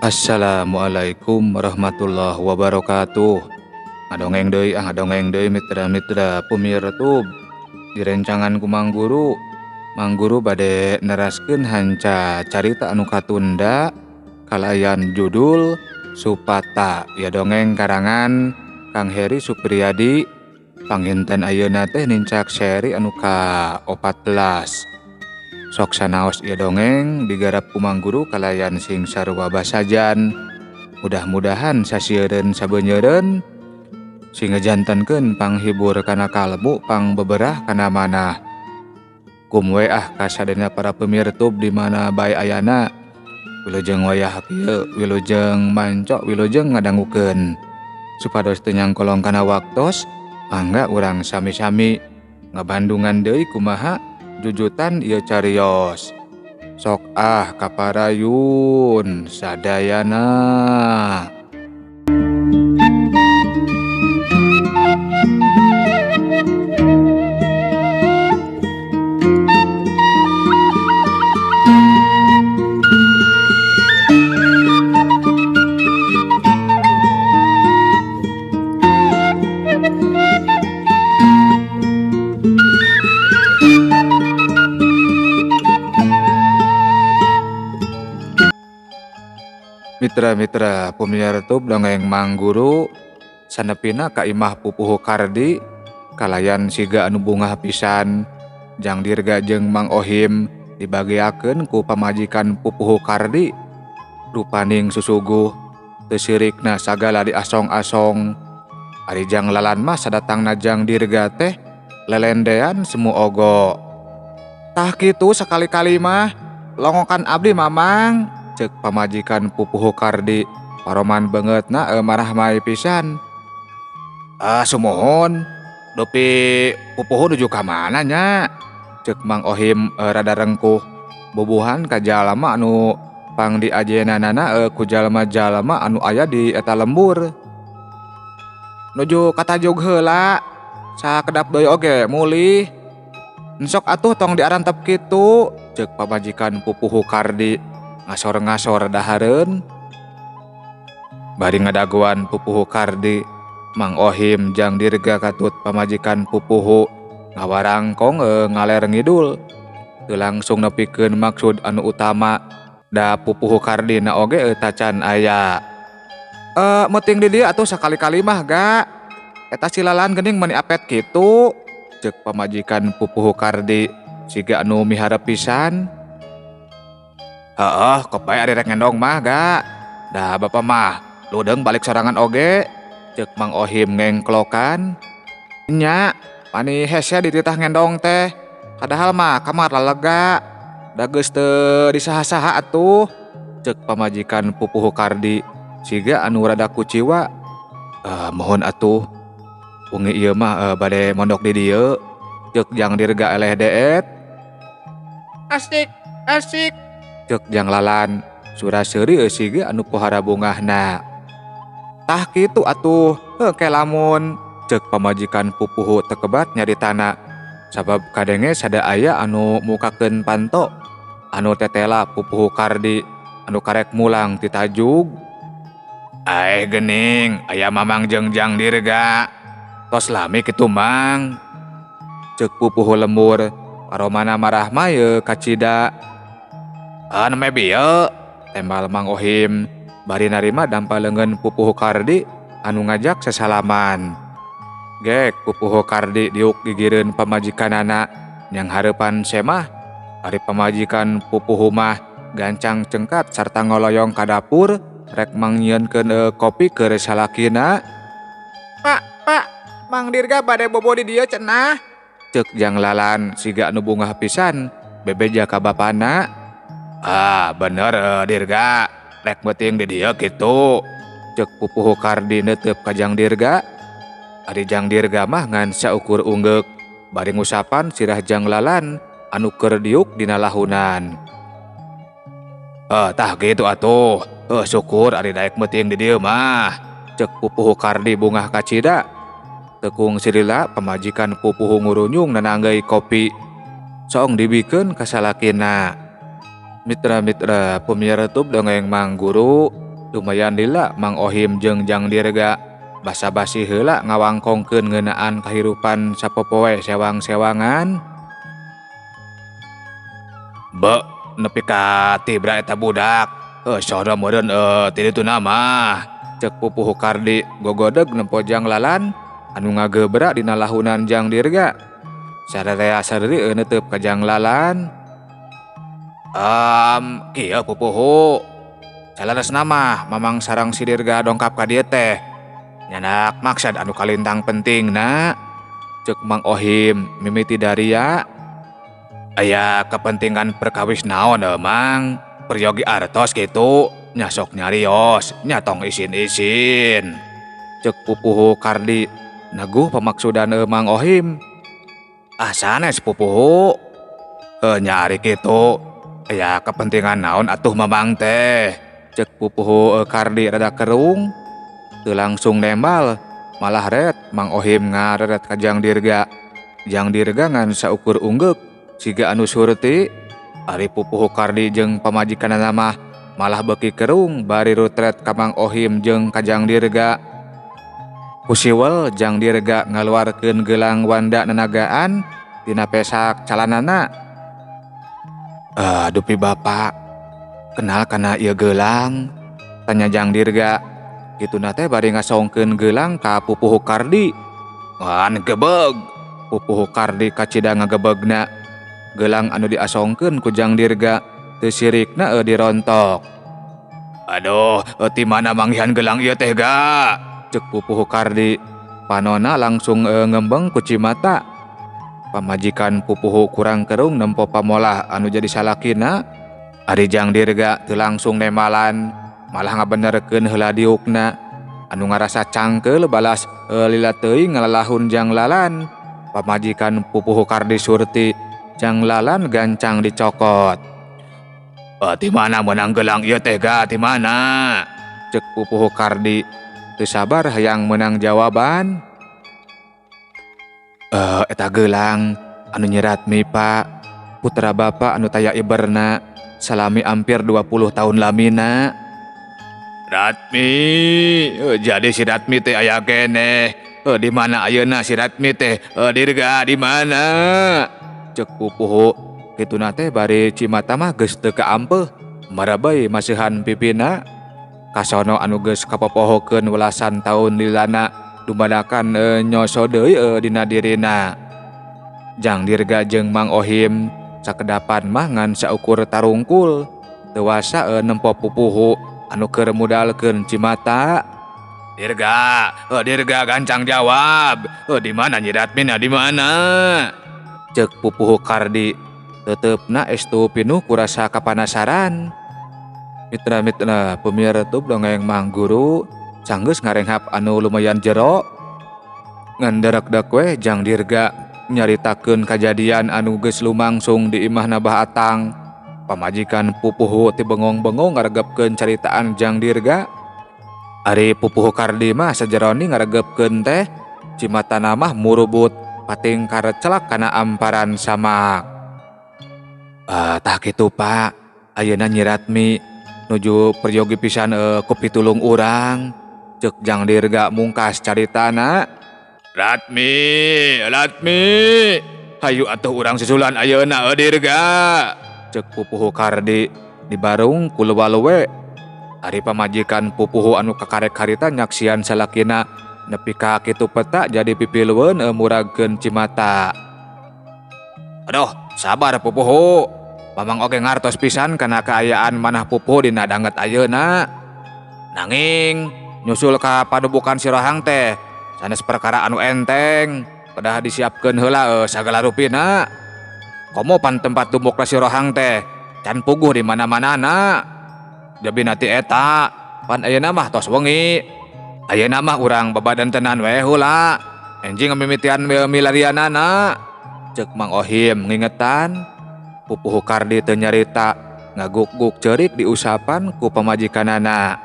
Assalamualaikum warahmatullahi wabarakatuh. Ngadongeng deui ah ngadongeng deui mitra-mitra pumirtub. Direncangan ku Mang Guru. Mang Guru bade neraskeun hanca carita anu katunda kalayan judul Supata. Ya dongeng karangan Kang Heri Supriyadi. Panginten ayeuna teh nincak seri anu ka-14. Sok sanaos ieu dongeng digarap ku Mang Guru kalayan sing sarua basajan. Mudah-mudahan sasieureun sabeunyereun sing ngajantenkeun panghibur kana kalbu pangbeberah kana manah. Kum we ah kasadayana para pemirtub di mana bae ayana. Wilujeng wayah kieu, wilujeng manco, wilujeng ngadangukeun. Supados teu nyangkolong kana waktos, mangga urang sami-sami ngabandungan deui kumaha jujutan ieu carios. Sok ah kaparayun sadayana. Mitra-mitra pemirtub dongeng Mang Guru sanepina ka imah Pupuhu Kardi kalayan siga anu bungah pisan Jang Dirga jeung Mang Ohim dibageakeun ku pamajikan Pupuhu Kardi. Rupaning susuguh teu sirikna sagala diasong-asong. Ari Jang Lalan mah sadatangna Jang Dirga teh lelendean semu ogo. Tah kitu sakali-kali mah longokan abdi mamang, cek pamajikan Pupuhu Kardi paroman beungeutna marah mai pisan. Ah sumuhun, dupi Pupuhu nuju ka mana nya? Cek Mang Ohim rada rengkuh. Bubuhan ka jalma anu pang diajenanana ku jalma-jalma anu aya di eta lembur. Nuju katajug heula, sakedap deui oge mulih. Ensok atuh tong diarantep kitu, cek pamajikan Pupuhu Kardi ngasor-ngasor dahareun. Bari ngadagoan Pupuhu Kardi, Mang Ohim Jang Dirga katut pamajikan Pupuhu ngawarangkong ngaler ngidul. Teu langsung nepikeun maksud anu utama da Pupuhu Kardi na oge tacan aya. Meuting di dieu atuh sakali-kali mah ga. Eta silalan geuning meuni apet kitu, ceuk pamajikan Pupuhu Kardi siga anu miharep pisan. Heeh, kop bae ari rek ngendong mah ga. Da bapa mah ludeung balik sorangan oge, ceuk Mang Ohim ngengklokan. Nya, pani hese dititah ngendong teh. Padahal mah kamar lalega. Da geus teu disaha-saha atuh, ceuk pamajikan Pupuhu Kardi siga anu rada kuciwa. Mohon atuh, wengi ieu mah bade mondok di dieu, ceuk Jang Dirga eleh deet. Asik, asik, ceuk Jang Lalan sura-seuri siga anu pohara bungahna. Tah kitu atuh, heuh ke lamun, ceuk pamajikan Pupuhu tekebat nyaritana. Sabab kadenge sada aya anu mukakeun panto anu tetela Pupuhu Kardi anu karek mulang ti tajug. Aeh geuning, aya Mamang jeung Jang Dirga. Tos lami kitu Mang, ceuk Pupuhu lembur paromana marah mah kacida. Nembe bieu, tembal Mang Ohim bari narima dampa leungeun Pupuhu Kardi anu ngajak sasalaman. Gek Pupuhu Kardi diuk gigireun pamajikanana nyang hareupan semah. Ari pamajikan Pupuhu mah gancang cengkat sarta ngoloyong ka dapur rek mangnyieunkeun kopi keur salakina. Pak, Pak, Mang Dirga bade bobo di dieu cenah, ceuk Jang Lalan siga anu bungah pisan bebeja ka bapana. Ah bener Dirga, rek meuting di dieu kitu, ceuk Pupuhu Kardi neuteup ka Jang Dirga. Ari Jang Dirga mah ngan saukur unggeuk bari ngusapan sirah Jang Lalan anu keur diuk dina lahunan. Tah kitu atuh, syukur ari daek meuting di dieu mah, ceuk Pupuhu Kardi bungah kacida. Tekung silila pamajikan Pupuhu ngurunyung nananggeui kopi soong dibikeun ka salakina. Mitra-mitra pemirtub dongeng Mang Guru Lumayan lila Mang Ohim jeung Jang Dirga basa-basi heula ngawangkongkeun ngeunaan kahirupan sapopoe sewang-sewangan. Be, nepi ka tibra eta budak. Sono meureun ti dituna mah. Cek Pupuhu Kardi gogodeg nempo Jang Lalan anu ngagebra dina lahunan Jang Dirga. Sararea sareuri neuteup ka Jang Lalan. Kieu Pupuhu. Saleresna mah Mamang sareng si Dirga dongkap ka dieu teh. Nyanak maksad anu kalintang pentingna. Cek Mang Ohim mimiti daria. Aya kepentingan perkawis naon Mang? Peryogi artos kitu nya sok nyarios nya tong isin-isin. Cek Pupuhu Kardi neguh pamaksudan Mang Ohim. Ah sanes Pupuhu. Nya ari kitu aya kepentingan naon atuh Mamang teh. Cek Pupuhu Kardi rada kerung. Teu langsung nembal malah ret Mang Ohim ngareret ka Jang Dirga. Jang Dirga ngan saukur unggeuk siga anu surti. Ari Pupuhu Kardi jeung pamajikanana mah malah beuki kerung bari rutret ka Mang Ohim jeung ka Jang Dirga. Kusiwel Jang Dirga ngaluarkeun gelang wanda nanagaan tina pesak calanana. Dupi bapak kenal kana ieu gelang? Tanya Jang Dirga. Kituna teh bari ngasongkeun gelang ka Pupuhu Kardi. Ngan gebeg. Pupuhu Kardi kacida ngagebegna. Gelang anu diasongkeun ku Jang Dirga teu sirikna dirontok. Aduh, ti mana manggihan gelang ieu teh ga? Cek Pupuhu Kardi. Panona langsung ngembeng ku cimata. Pamajikan Pupuhu kurang kerung nempo pamolah anu jadi salakina. Ari Jang Dirga teu langsung nemalan, malah ngabenerkeun heula diukna. Anu ngarasa cangkeul balas lila teuing ngalalahun Jang Lalan. Pamajikan Pupuhu Kardi surti, Jang Lalan gancang dicokot. Ti mana meunang gelang ieu teh ga? Ti mana? Cek Pupuhu Kardi teu sabar hayang meunang jawaban. Eta gelang anu nyiratmi Pak, putra bapak anu taya iberna salami hampir 20 tahun lamina. Ratmi, jadi si Ratmi teh aya keneh. Di mana ayeuna si Ratmi teh? Dirga di mana? Cek Pupuhu kituna teh bari cimata mah geus teu kaampeuh, marabai masihan pipina. Kasono anu geus kapopohokeun welasan taun lilana dumadakan nyoso deui dina dirina. Jang Dirga jeung Mang Ohim sakedapan mah ngan saukur tarungkul, teu wasa nempo Pupuhu anu keur mudalkeun cimata. Dirga, Dirga gancang jawab. Di mana Nyi Ratmina, di mana? Cek Pupuhu Kardi teutepna estu pinuh kurasa kapanasaran. Mitra-mitra pemirsa tuh dongeng Mang Guru sanggeus ngarenghap anu lumayan jero. Ngan darak-dak we Jang Dirga nyaritakeun kajadian anu geus lumangsung di imahna Bah Atang. Pamajikan Pupuhu ti bengong-bengong ngaregepkeun caritaan Jang Dirga. Ari Pupuhu Kardi mah sajeroni ngaregepkeun teh cimatana mah murubut pating karecelak kana amparan samak. Tah kitu Pak, ayeuna Nyi Ratmi nuju peryogi pisan ku pitulung urang. Cek Jang Dirga mungkas caritana. Ratmi, Ratmi, hayu atuh urang susulan ayeuna Dirga. Cek Pupuhu Kardi dibarung ku luwa-luwe. Ari pamajikan Pupuhu anu kakarek harita nyaksian salakina nepi ka kitu peta jadi pipilueun muragkeun cimata. Aduh, sabar Pupuhu. Mamang oge ngartos pisan kana kaayaan manah Pupuhu dina danget ayeuna. Nanging nyusul ka padubukan si Rohang teh sanes perkara anu enteng, kedah disiapkeun heula sagala rupina. Komo pan tempat dumukna si Rohang teh can puguh di mana-manana. Jabina ti eta pan ayeuna mah tos wengi. Ayeuna mah urang babadantenan we heula. Enjing mimitian milarianana. Cek Mang Ohim ngingetan. Pupuhu Kardi teu nyarita ngaguk-guk ceurik diusapan ku pamajikanana.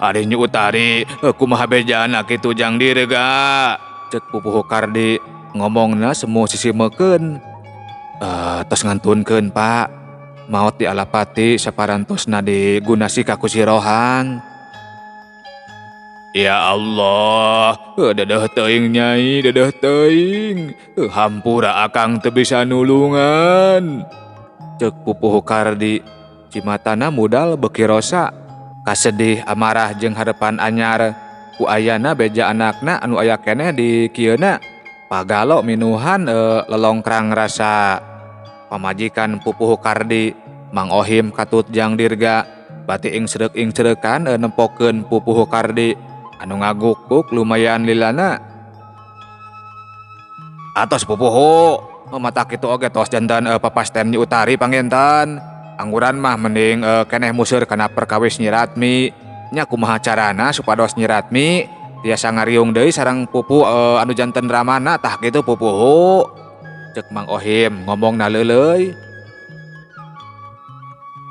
Ari Nyi Utari kumaha bejana kitu Jang Dirga. Cek Pupuhu Kardi ngomongna semu sisi meukeun. Tos ngantunkeun Pak. Maot di alapati saparantosna digunasi ka ku si Rohang. Ya Allah, dedeh teuing Nyai, dedeh teuing. Hampura akang teu bisa nulungan. Ceuk Pupuhu Kardi, cimatana mudal beuki rosa. Kasedih amarah jeung harepan anyar ku ayana beja anakna anu aya keneh di kieuna. Pagalo minuhan lelongkrang rasa. Pamajikan Pupuhu Kardi, Mang Ohim katut Jang Dirga, bati ingsereuk-ingsereukan nempokeun Pupuhu Kardi anu ngagukuk lumayan lilana. Atos Pupuhu, mata kitu oge tos janten papasten Nyi Utari panginten. Angguran mah mending keneh museur kana perkawis Nyi Ratmi. Nya kumaha carana supados Nyi Ratmi tiasa ngariung deui sareng pupu anu janten ramana tah kitu Pupuhu. Ceuk Mang Ohim ngomongna leuleuy.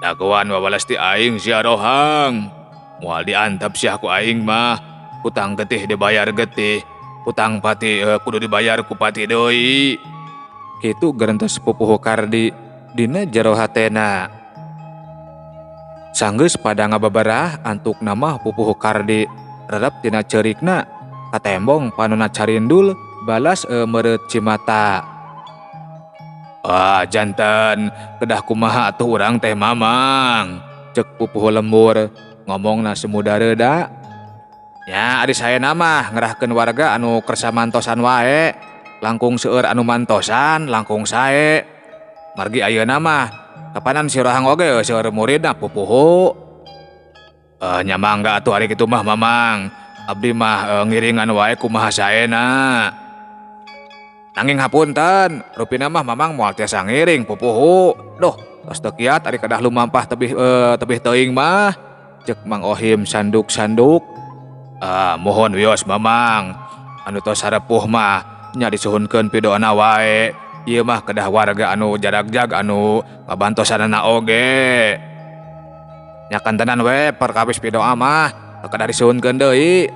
Dagoan wawales ti aing sia Rohang. Moal diantep sia ku aing mah. Hutang getih dibayar getih, hutang pati kudu dibayar ku pati deui. Kitu gerentes Pupuhu Kardi dina jero hatena. Sanggeus pada ngababarah antukna mah Pupuhu Kardi rerep tina ceurikna katembong panona carindul balas meureut cimata. Ah janten kedah kumaha atuh urang teh mamang. Ceuk Pupuhu lembur ngomongna semuda reuda. Nya ari saena mah ngerahkeun warga anu kersa mantosan wae. Langkung seueur anu mantosan langkung sae. Margi ayeuna mah kapanan si Rohang oge seueur muridna Pupuhu. Nya mangga atuh ari kitu mah mamang. Abdi mah ngiringan wae kumaha saena. Nanging hapunten, rupina mah mamang moal tiasa ngiring Pupuhu. Duh, tos teu kiat ari kedah lumampah tebih teuing mah. Ceuk Mang Ohim sanduk-sanduk. Mohon wios mamang. Anu tos sarepuh mah nya disuhunkeun pidoana wae. Ieu mah kedah warga anu jaragjag anu ngabantosanana oge. Nya kantenan we perkawis pidoa mah kedah disuhunkeun deui.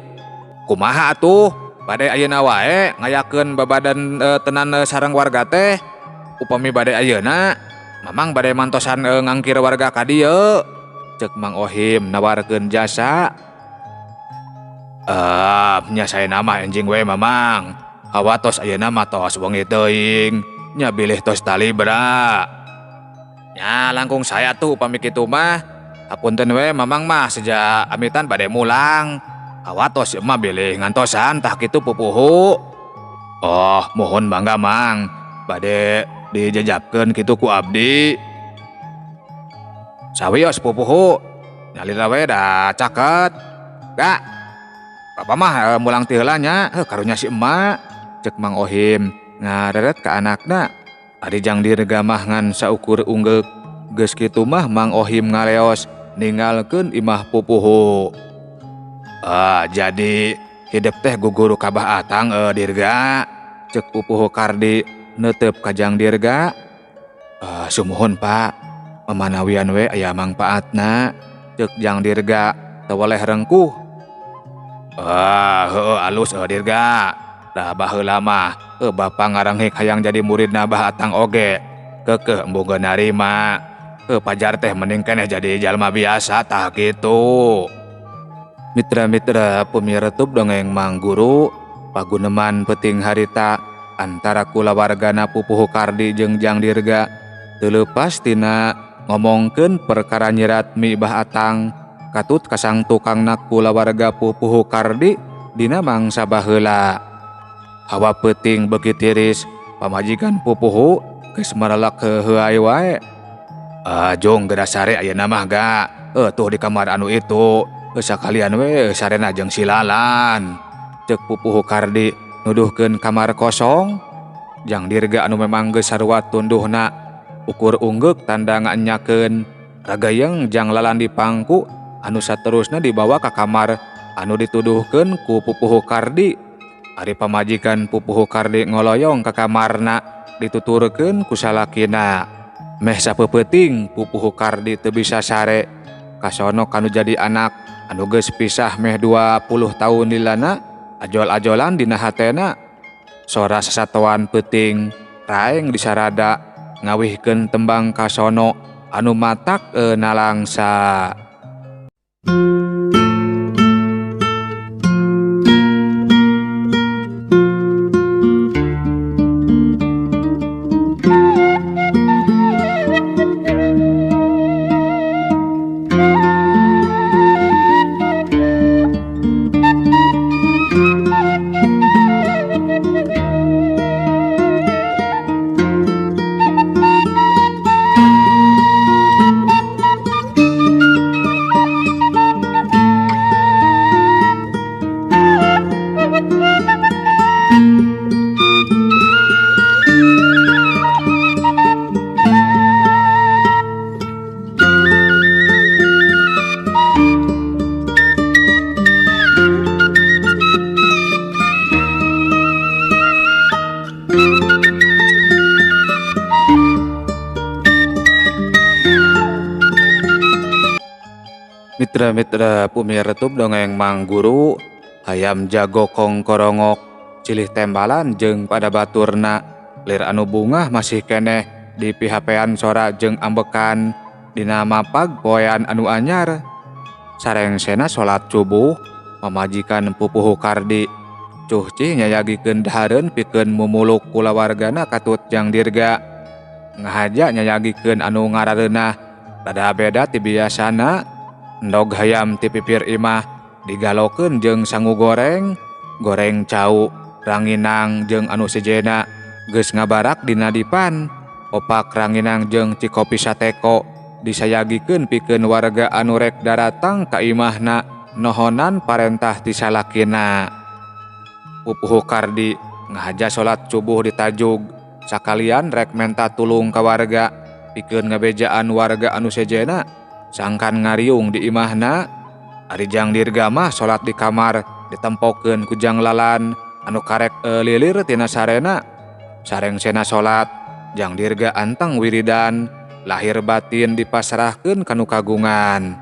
Kumaha atuh? Bade ayeuna wae ngayakeun babadan tenan sareng warga teh. Upami bade ayeuna, mamang bade mantosan ngangkir warga ka dieu. Ceuk Mang Ohim nawarkeun jasa. Nya saena mah enjing we mamang. Hawa tos ayeuna mah tos wengi teuing. Nya bilih tos talibra. Nya langkung saya tuh upami kitu mah. Hapunten we mamang mah seja amitan bade mulang. Hawa tos mah bilih ngantosan tah kitu Pupuhu. Oh, mohon mangga mang. Bade dijejapkeun kitu ku abdi. Sawios Pupuhu. Nyalira we da caket. Ga. Bapak mah mulang ti heula nya, heuh karunya si emak. Ceuk Mang Ohim ngareret ka anakna. Ari Jang Dirga mah ngan saukur unggeuk. Geus kitu mah Mang Ohim ngaleos ninggalkeun imah Pupuhu. Jadi hidep teh guguru ka Bah Atang Dirga. Ceuk Pupuhu Kardi neuteup ka Jang Dirga. Sumuhun Pak, mamanawian we aya mangpaatna. Ceuk Jang Dirga teu weleh rengkuh. Heueuh alus Dirga. Da baheula mah bapa ngarenghik hayang jadi muridna Bah Atang oge. Keukeuh embung narima. Pajar teh mending keneh jadi jalma biasa tah kitu. Mitra-mitra pemirtub dongeng Mang Guru, paguneman peuting harita antara kulawargana Pupuhu Kardi jeung Jang Dirga teu leupas tina ngomongkeun perkara Nyi Ratmi Bah Atang katut kasang tukangna kulawarga Pupuhu Kardi dina mangsa baheula. Hawa peuting beuki tiris, pamajikan Pupuhu geus marelek heueuy wae. Jung geura sare ayeuna mah ga. Tuh di kamar anu itu. Sakalian we sarena jeung si Lalan. Ceuk Pupuhu Kardi nuduhkeun kamar kosong. Jang Dirga anu memang geus sarua tunduhna ukur unggeuk tanda ngaenyakeun. Ragayeng Jang Lalan di pangku anu saterusna dibawa ka kamar anu dituduhkeun ku Pupuhu Kardi. Ari pamajikan Pupuhu Kardi ngoloyong ka kamarna dituturkeun ku salakina. Meh sapeupeting Pupuhu Kardi teu bisa sare. Kasono kanu jadi anak anu geus pisah meh 20 tahun lilana ajol-ajolan dina hatena. Sora sasatoan peuting raeng disarada ngawihkeun tembang kasono anu matak nalangsa. Mitra-mitra pumiartub dongeng Mang Guru, hayam jago kongkorongok, cilih tembalan jeung pada baturna, lir anu bungah masih keneh di pihapean sora jeung ambekan dina mapag poean anu anyar. Sarengsena salat subuh, pamajikan Pupuhu Kardi cuhcih nyayagikeun dahareun pikeun mumuluk kulawargana katut Jang Dirga. Ngahaja nyayagikeun anu ngarareunah rada beda ti biasana. Endog hayam ti pipir imah digalokeun jeung sangu goreng, goreng cau, ranginang jeung anu sejena geus ngabarak dina dipan. Opak ranginang jeung cikopi sateko disayagikeun pikeun warga anu rek daratang ka imahna nohonan parentah ti salakina. Pupuhu Kardi ngahaja salat subuh ditajug sakalian rek menta tulung ka warga pikeun ngabejaan warga anu sejena sangkan ngariung di imahna. Ari Jang Dirga mah salat di kamar ditempokeun ku Jang Lalan anu karek lilir tina sarena. Sarengsena salat Jang Dirga anteng wiridan lahir batin dipasrahkeun kanu kagungan.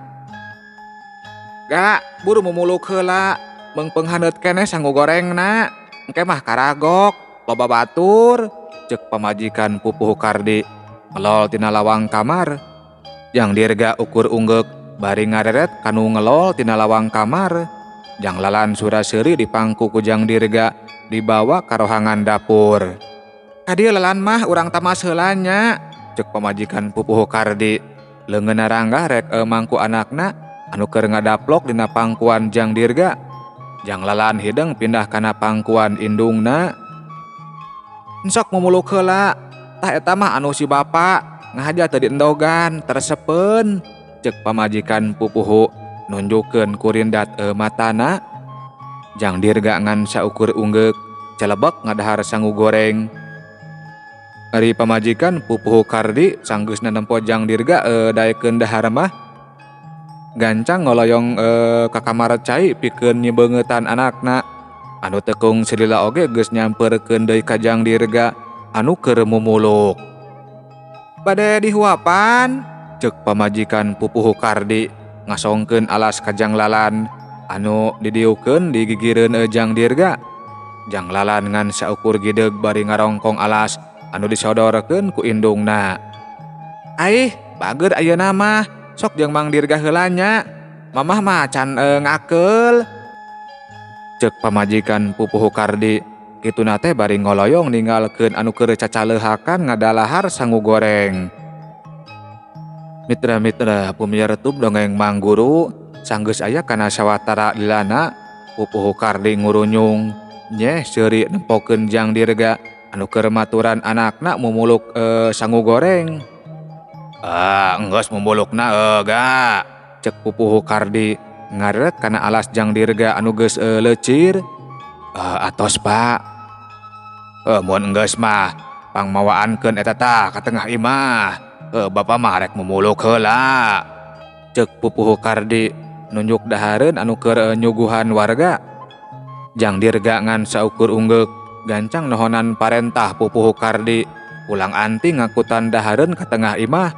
Ga buru mumuluk heula meungpeung haneut keneh sangu gorengna engke mah karagok loba batur, ceuk pamajikan Pupuhu Kardi ngelol tina lawang kamar. Jang Dirga ukur unggeuk bari ngareret kanu ngelol tina lawang kamar. Jang Lalan sura-seuri dipangku ku Jang Dirga dibawa ka rohangan dapur. Kadieu Lalan mah urang tamas heula nya, ceuk pamajikan Pupuhu Kardi. Leungeunna ranggah rek mangku anakna anu keur ngadaplok dina pangkuan Jang Dirga. Jang Lalan hideung pindah kana pangkuan indungna. Ensok mumuluk heula, tah eta mah anu si bapa ngahaja teu diendogan tersepeun, ceuk pamajikan Pupuhu nunjukeun kurindat matana. Jang Dirga ngan saukur unggeuk celebek ngadahar sangu goreng. Ari pamajikan Pupuhu Kardi sanggeusna nempo Jang Dirga daekeun dahar mah gancang ngoloyong ka kamar cai pikeun nyibeungeutan anakna anu tekung silila oge geus nyamperkeun deui ka Jang Dirga anu keur mumuluk. Bade dihuapan, ceuk pamajikan Pupuhu Kardi ngasongkeun alas ka Jang Lalan anu didiukeun di gigireun Jang Dirga. Jang Lalan ngan saukur gideug bari ngarongkong alas anu disodorkeun ku indungna. Aih, bager ayeuna mah, sok jeung Mang Dirga heula nya. Mamah mah can ngakeul, ceuk pamajikan Pupuhu Kardi. Kituna teh bari ngoloyong ninggalkeun anu keur cacaleuhakan ngadalahar sangu goreng. Mitra-mitra pumiartub dongeng Mang Guru sanggeus aya kana sawatara lilana Pupuhu Kardi ngurunyung nyeh seuri nempokeun Jang Dirga anu keur maturan anakna mumuluk sangu goreng. Ah, enggeus mumulukna ga, ceuk Pupuhu Kardi ngareret kana alas Jang Dirga anu geus leucir. Atos Pak. Mun enggeus mah pangmawaankeun eta tah ka tengah imah. Bapa mah rek mumuluk heula, ceuk Pupuhu Kardi nunjuk dahareun anu keur nyuguhan warga. Jang Dirga ngan saukur unggeuk gancang nohonan parentah Pupuhu Kardi ulang anting ngakutan dahareun ka tengah imah.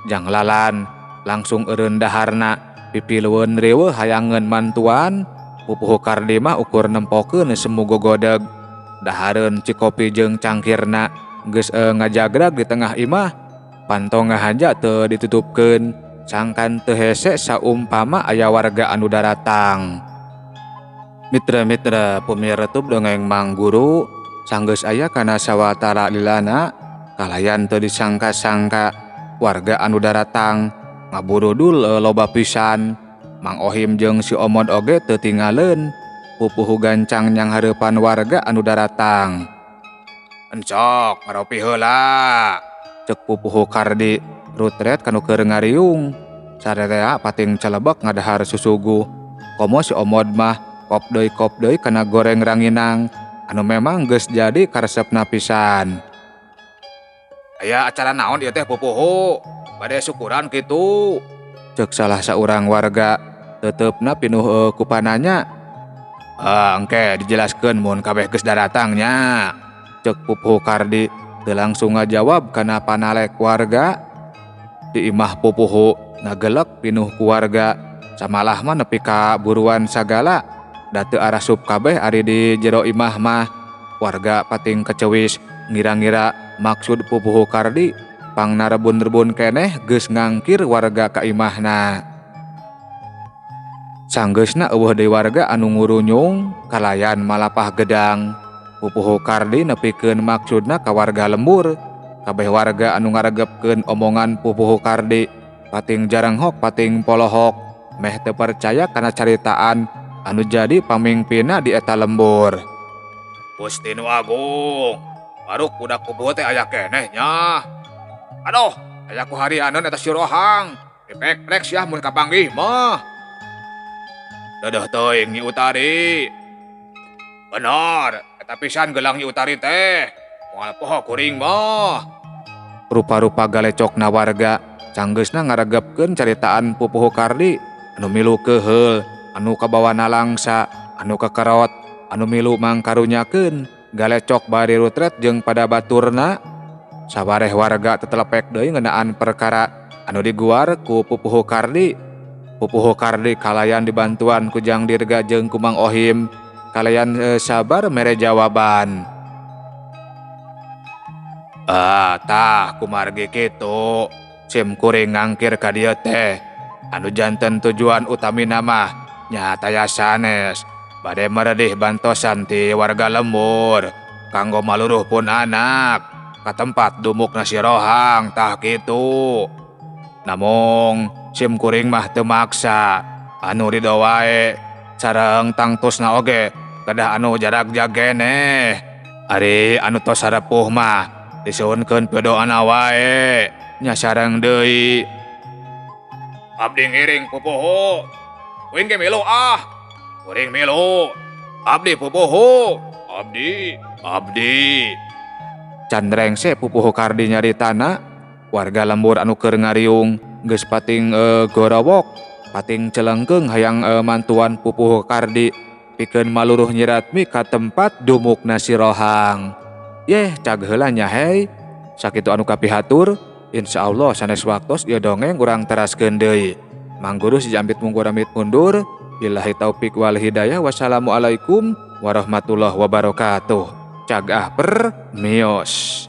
Jang Lalan langsung eureun daharna pipilueun riweuh hayangeun mantuan. Pupuhu Kardi mah ukur nempokeun semu gogodeg. Dahareun cikopi jeung cangkirna geus ngajagrag di tengah imah. Panto ngahaja teu ditutupkeun sangkan teu hese saumpama aya warga anu daratang. Mitra-mitra pumirtub dongeng Mang Guru sanggeus aya kana sawatara lilana kalayan teu disangka-sangka warga anu daratang ngaburudul loba pisan. Mang Ohim jeung si Omod oge teu tinggaleun pupuhu gancang nyanghareupan warga anu daratang. Encok ngaropi heula cek pupuhu Kardi rutret kanu keur ngariung. Sarerea pating celebek ngadahar susuguh. Komo si Omod mah kop deui kana goreng ranginang anu memang geus jadi karesepna pisan. Aya acara naon ieu teh pupuhu? Bade syukuran kitu. Cek salah saurang warga teutepna pinuh ku pananya. Engke dijelaskeun mun kabeh geus daratang nya. Cek pupuhu Kardi teu langsung ngajawab kana panalek warga. Di imah pupuhu ngagelek pinuh ku warga samalah mah nepi ka buruan sagala da teu arasup kabeh ari di jero imah mah. Warga pating kecewis ngira-ngira maksud pupuhu Kardi pangna rebun-rebun keneh geus ngangkir warga ka imahna. Sanggeusna eueuh deui warga anu ngurunyung kalayan malapah gedang. Pupuhu Kardi nepikeun maksudna ka warga lembur. Kabeh warga anu ngaregepkeun omongan pupuhu Kardi pating jarenghok pating polohok meh teu percaya kana caritaan anu jadi pamingpinna di eta lembur. Gusti nu Agung, baruk budak pupuhu teh aya keneh nya. Aduh, aya ku harianeun eta si Rohang. Dipek-prek siah mun kapanggih mah. Dedeuh teuing Nyi Utari. Bener, eta pisan gelang Nyi Utari teh. Moal poho kuring mah. Rupa-rupa galecokna warga sanggeusna ngaregepkeun caritaan pupuhu Kardi anu milu keuheul, anu kabawa nalangsa, anu kekerot, anu milu mangkarunyakeun, galecok bari rutret jeung pada baturna. Sawareh warga tetelepek deui ngeunaan perkara anu diguar ku pupuhu Kardi. Pupuhu Kardi kalayan dibantuan ku Jang Dirga jeung ku Mang Ohim kalayan sabar mere jawaban. Tah kumargi kitu sim kuring ngangkir ka dieu teh anu janten tujuan utamina mah nya taya sanes bade meredih bantosan ti warga lembur kanggo maluruh pun anak ka tempat dumukna si Rohang tah kitu. Namung sim kuring mah teu maksa anu ridho wae sareng tangtusna oge kedah anu jarak jageneh. Ari anu tos sarepuh mah disuhunkeun pidoana wae nya sareng deui. Abdi ngiring pupuhu. Kuring ge milu ah. Kuring milu. Abdi pupuhu. Abdi, abdi. Can rengse pupuhu Kardi nyaritana, warga lembur anu keur ngariung geus pating gorowok, pating celengkeung hayang mantuan pupuhu Kardi pikeun maluruh Nyi Ratmi ka tempat dumukna si Rohang. Yeh, cag heula nya hei. Sakitu anu kapihatur, insyaallah sanes waktos ieu dongeng urang teraskeun deui. Mang Guru si Jambit mungkur amit mundur. Billahi taufik wal hidayah. Wassalamualaikum warahmatullahi wabarakatuh. Cag ah per mios.